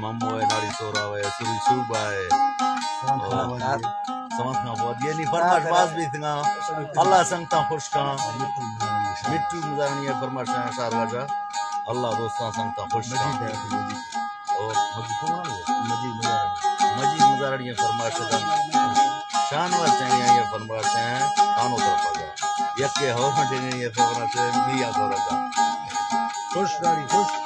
ہم وہ ناڑی سورا وے، سوری سوبا ہے۔ سمن خان اور آبادی۔ سمن خان آبادی۔ یعنی فرمائش باز بیتگاں۔ اللہ سنگتاں خوش کاں۔ مٹو مزارانی فرمائش ہیں شاہ راجہ۔ اللہ دوستاں سنگتاں خوش کاں۔ مجید ہے، مجید۔ اور مجید کون ہے؟ مجید مزارانی۔ مجید مزارانی فرمائش ہے۔ شاہنواز چنگیانی فرمائش ہیں۔ کانو طرف آ گا۔ یکے ہور چنگیانی فرمائش ہے۔ میاں سورا کا۔ خوش ناڑی خوش۔